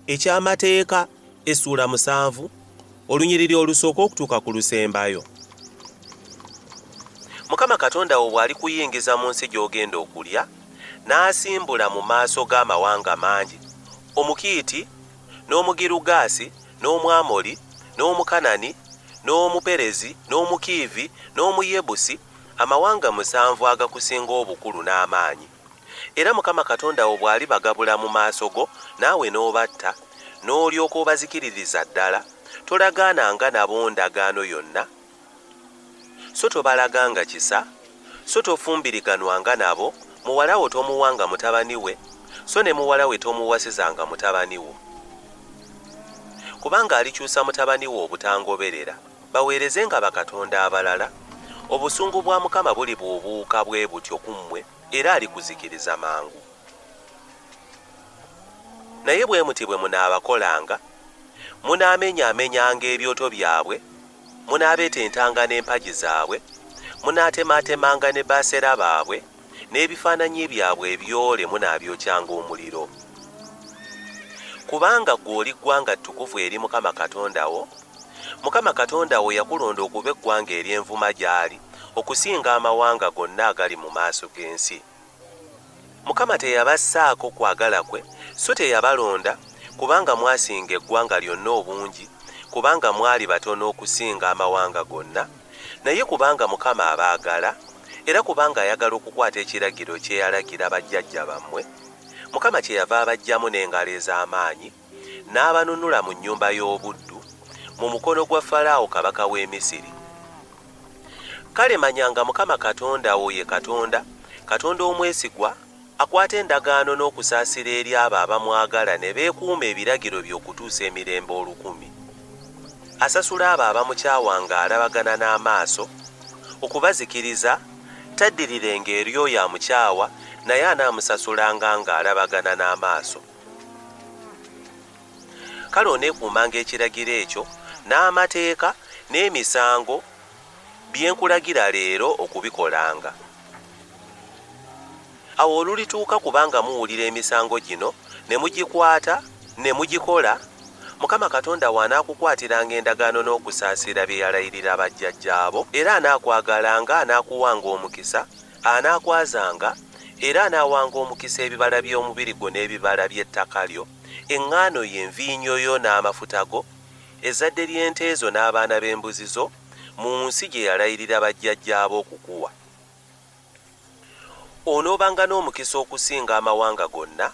Eky'Amateeka essuula 7, olunyiriri olusooka okutuuka ku lusembayo. Mukama Katonda wo bw'alikuyingiza mu nsi gy'ogenda okulya, n'asimbula mu maaso go amawanga mangi, Omukiiti, n'Omugirugaasi, n'Omwamoli, n'Omukanani, n'Omuperezi, n'Omukiivi, n'Omuyebusi, amawanga musanvu agakusinga obukulu n'amaanyi. Era Mukama Katonda wo bw'alibagabula mu maaso go, naawe n'obatta, n'olyoka obazikiririza ddala, tolagaananga nabo ndagaano yonna, so tobalaganga kisa, so tofumbiriganwanga nabo, muwala wo tomuwanga mutabani we, so ne muwala we tomuwasizanga mutabani wo. Kubanga alikyusa mutabani wo obutangoberera, baweerezenga bakatonda abalala, obusungu bwa Mukama bulibuubuuka bwe butyo ku mmwe, era alikuzikiriza mangu. Naye bwe muti bwe munaabakolanga, munaamenyaamenyanga ebyoto byabwe, munaabetentanga n'empagi zaabwe, munaatemaatemanga ne Baasera baabwe, n'ebifaananyi byabwe ebyole munaabyokyanga omuliro. Kubanga ggwe oli ggwanga ttukuvu eri Mukama Katonda wo, Mukama Katonda wo yakulonda okuba eggwanga ery'envuma gy'ali okusinga amawanga gonna agali mu maaso g'ensi. Mukama teyabassaako kwagala kwe, so teyabalonda, kubanga mwasinga eggwanga lyonna obungi, kubanga mwali batono okusinga amawanga gonna, naye kubanga Mukama abaagala, era kubanga ayagala okukwata ekiragiro kye yalagira bajjajja bammwe, Mukama kyeyava abaggyamu n'engalo ez'amaanyi, n'abanunula mu nnyumba y'obuddu, mu mukono gwa Falaawo kabaka w'e Misiri. Kale manya nga Mukama Katonda wo ye Katonda, Katonda omwesigwa, akwata endagaano n'okusaasira eri abo abamwagala ne beekuuma ebiragiro bye okutuusa emirembe olukumi. Asasula abo abamukyawa ng'alabagana n'amaaso, okubazikiriza, taddirirenga eri oyo amukyawa, naye anaamusasulanga ng'alabagana n'amaaso. Kale oneekuumanga ekiragiro ekyo n'amateeka n'emisango bye nkulagira leero okubikolanga. Awo olulituuka kubanga muwulira emisango gino ne mugikwata ne mugikola, Mukama Katonda wo anaakukwatiranga endagaano n'okusaasira bye yalayirira bajjajjaabo, era anakwagalanga, anaakuwanga omukisa, anaakwazanga, era anaawanga omukisa ebibala by'omubiri gwo n'ebibala by'ettaka lyo, eŋŋaano yo, enviinyo yo n'amafuta go, ezzadde ly'ente zo n'abaana b'embuzi zo, mu nsi gye yalayirira bajjajjaabo okukuwa. Onoobanga n'omukisa okusinga amawanga gonna,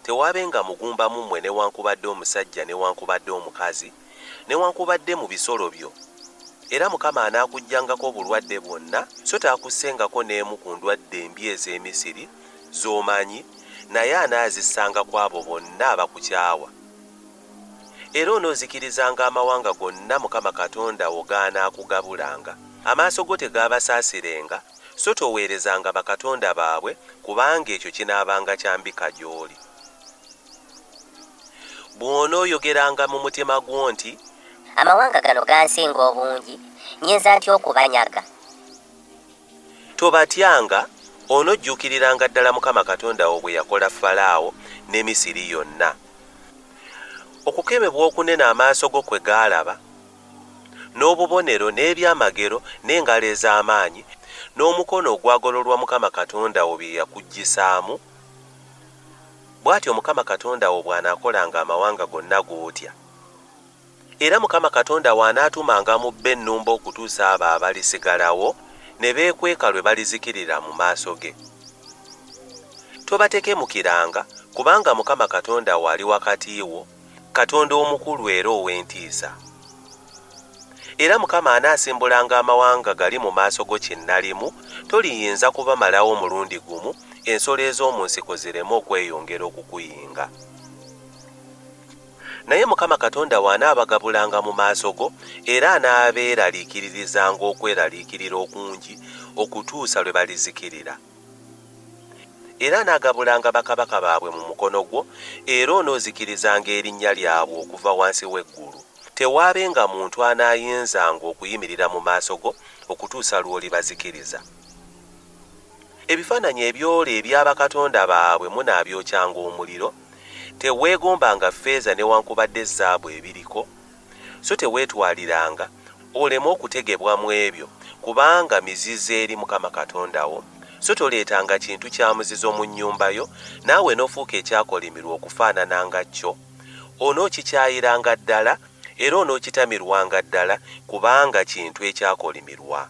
tewaabenga mugumba mu mmwe newankubadde omusajja newankubadde omukazi, newankubadde mu bisolo byo. Era Mukama anaakuggyangako obulwadde bwonna, so taakussengako n'emu ku ndwadde embi ez'e Misiri, z'omanyi, naye anaazissanga ku abo bonna abakukyawa. Era onoozikirizanga amawanga gonna Mukama Katonda wo g'anaakugabulanga. Amaaso go tegaabasaasirenga, so toweerezanga bakatonda baabwe, kubanga ekyo kinaabanga kya mbika gy'oli. Bw'onooyogeranga mu mutima gwo nti. Amawanga gano gansinga obungi, nnyinza ntya okubanyaga? Tobatyanga, onojjuukiriranga ddala Mukama Katonda wo bwe yakola Falaawo ne Misiri yonna. Okukemebwa okunene amaaso go kwe gaalaba, n'obubonero, n'ebyamagero, n'engalo ez'amaanyi, n'omukono ogwagololwa Mukama Katonda wo bye yakuggyisaamu, bw'atyo Mukama Katonda wo bw'anaakolanga amawanga gonna g'otya. Era Mukama Katonda wo anaatumanga mu bo ennumba okutuusa abo abalisigalawo ne beekweka lwe balizikirira mu maaso ge. Tobatekemukiranga, kubanga Mukama Katonda wo ali wakati wo, Katonda omukulu era ow'entiisa. Era Mukama anaasimbulanga amawanga gali mu maaso go kinnalimu, toliyinza kubamalawo mulundi gumu, ensolo ez'omu nsiko zireme okweyongera okukuyinga. Naye Mukama Katonda wo anaabagabulanga mu maaso go, era anaabeeraliikiririzanga okweraliikirira okungi okutuusa lwe balizikirira. Era anaagabulanga bakabaka baabwe mu mukono gwo, era onoozikirizanga erinnya lyabwe okuva wansi w'eggulu. Tewaabenga muntu anaayinzanga okuyimirira mu maaso go okutuusa lw'olibazikiriza. Ebifaananyi ebyole ebya bakatonda baabwe munaabyokyanga omuliro, Teweegombanga ffeeza newankubadde zaabu ebiriko, so teweetwaliranga, oleme okutegebwa mu ebyo, kubanga mizizo eri Mukama Katonda wo. So toleetanga kintu kya muzizo mu nnyumba yo, naawe n'ofuuka ekyakolimirwa okufaanana nga kyo. Onookikyayiranga ddala, era onookitamirwanga ddala, kubanga kintu ekyakolimirwa.